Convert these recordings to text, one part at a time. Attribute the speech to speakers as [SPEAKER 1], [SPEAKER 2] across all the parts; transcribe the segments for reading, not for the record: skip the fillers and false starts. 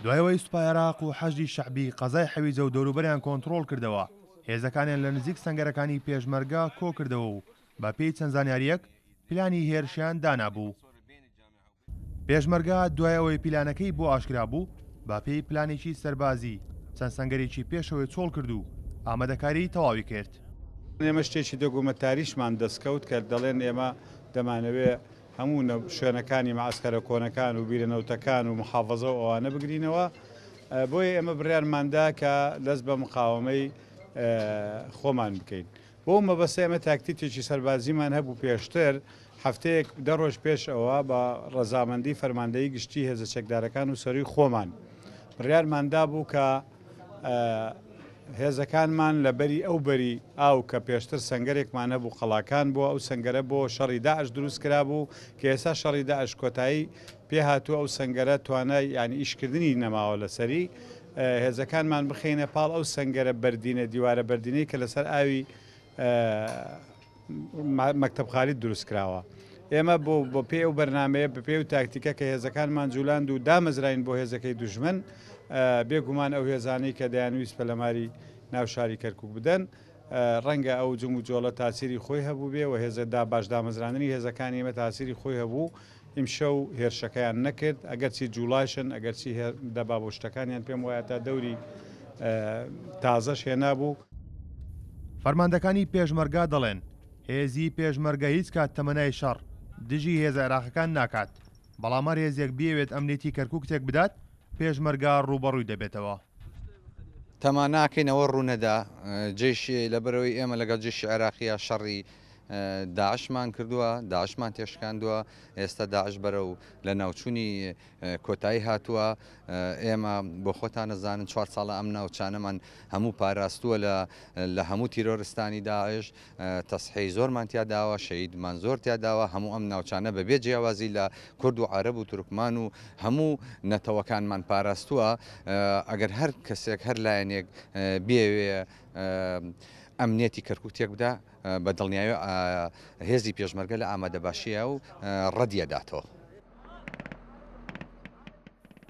[SPEAKER 1] دوای ئەوەی سوپای عێراق و حەشدی شەعبی قەزای حەویجە و دەوروبەریان کۆنتڕۆڵ کردەوە، هێزەکانیان لە نزیک سەنگەرەکانی پێشمەرگە کۆکردەوە و بەپێی چەند زانیارییەک پلانی هێرشیان دانابوو. پێشمەرگە دوای ئەوەی پیلانەکەی بۆ ئاشکرا بوو، بە پێی پلانێکی سەربازی چەند سەنگەرێکی پێشەوەی چۆڵ کرد و ئامادەکاریی تەواوی کرد.
[SPEAKER 2] ئێمە شتێکی دۆگۆمەتاریشمان دەستکەوت کە دەڵێن ئێمە دەمانەوێ هەموو شوێنەکانی مەعەسکەرە کۆنەکان و بیرە نەوتەکان و محافەزە و ئەوانە بگرینەوە، بۆیە ئێمە بڕیارماندا کە دەست بە مقاوەمەی خۆمان بکەین. بۆ ئەو مەبەستە ئێمە تاکتیکێکی سەربازیمان هەبوو پێشتر، هەفتەیەک دە ڕۆژ پێش ئەوە بە ڕەزامەندی فەرماندەیی گشتی هێزە چەکدارەکان و سەرووی خۆمان بڕیارمان دابوو کە هێزەکانمان لە بەری ئەو بەری ئاو کە پێشتر سەنگەرێکمان هەبوو قەڵاکان بووە ئەو سەنگەرە بۆ شەڕی داعش دروست کرابوو کە ئێستا شەڕی داعش کۆتایی پێهاتووە ئەو سەنگەرە توانای یانی ئیشکردنی نەماوە لەسەری هێزەکانمان بخەینە پاڵ ئەو سەنگەرە بەردینە دیوارە بەردینەی کە لەسەر ئاوی مەکتەب خالید دروست کراوە. ئێمە بۆ بە پێی ئەو بەرنامەیە بە پێی ئەو تاکتیکە کە هێزەکانمان جولاند و دامەزراین بۆ هێزەکەی دوژمن بێ گومان ئەو هێزانەی کە دەیانویست پەلەماری ناو شاری کەرکوک بدەن ڕەنگە ئەو جموجۆڵە تاسیری خۆی هەبووبێ و هێزە دا باش دامەزراندنی هێزەکانی ئێمە تاسیری خۆی هەبوو ئیمشەو هێرشەکەیان نەکرد ئەگەرچی جوڵاشن ئەگەرچی دەباب و شتەکانیان پێم وایە تا دەوری تازەش هێنابوو.
[SPEAKER 1] فەرماندەکانی پێشمەرگە دەڵێن، هێزی پێشمەرگە هیچ کات تەمەنای شەڕ دژی هێزە عێراقەکان ناکات، بەڵام هەر هێزێک بیەوێت ئەمنیەتی کەرکوک تێکبدات، پێشمەرگە ڕووبەڕووی دەبێتەوە.
[SPEAKER 3] تەما ناکەین ئەوە ڕوونەدا، جەیشی لەبەرئەوەی ئێمە لەگەڵ جەیشی عێراقییا شەڕی داعشمان کردووە، داعشمان تێشکاندووە، ئێستا داعش بەرەو لەناوچوونی کۆتایی هاتووە، ئێمە بۆ خۆتان ئەزانن چوار ساڵە ئەم ناوچانەمان هەموو پاراستووە لە هەموو تیرۆرستانی داعش، تەسحیەی زۆرمان تیا داوە، شەهیدمان زۆر تیا داوە، هەموو ئەم ناوچانە بەبێ جیاوازی لە کورد و عەرەب و تورکمان و هەموو نەتەوەکانمان پاراستووە، ئەگەر هەر کەسێک هەر لایەنێک بیەوێ ئەمنیەتی کەرکوک تێک بدا بە دڵنیایی هێزی پێشمەرگە لە ئامادەباشییە و ڕەدی ئەداتەوە.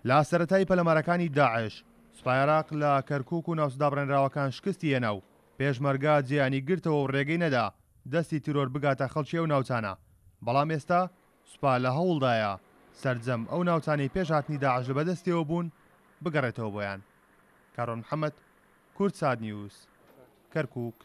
[SPEAKER 1] لە سەرەتای پەلەمارەکانی داعش، سوپای عێراق لە کەرکوک و ناوچە دابڕێنراوەکان شکستی هێنا و پێشمەرگە جێیانی گرتەوە و رێگەی نەدا دەستی تیرۆر بگاتە خەڵکی ئەو ناوچانە، بەڵام ئێستا سوپا لە هەوڵدایە سەرجەم ئەو ناوچانەی پێش هاتنی داعش لە بەدەستیەوە بوون بگەڕێتەوە بۆیان. کاروان محەمەد، کوردسات نیوز، کەرکوک.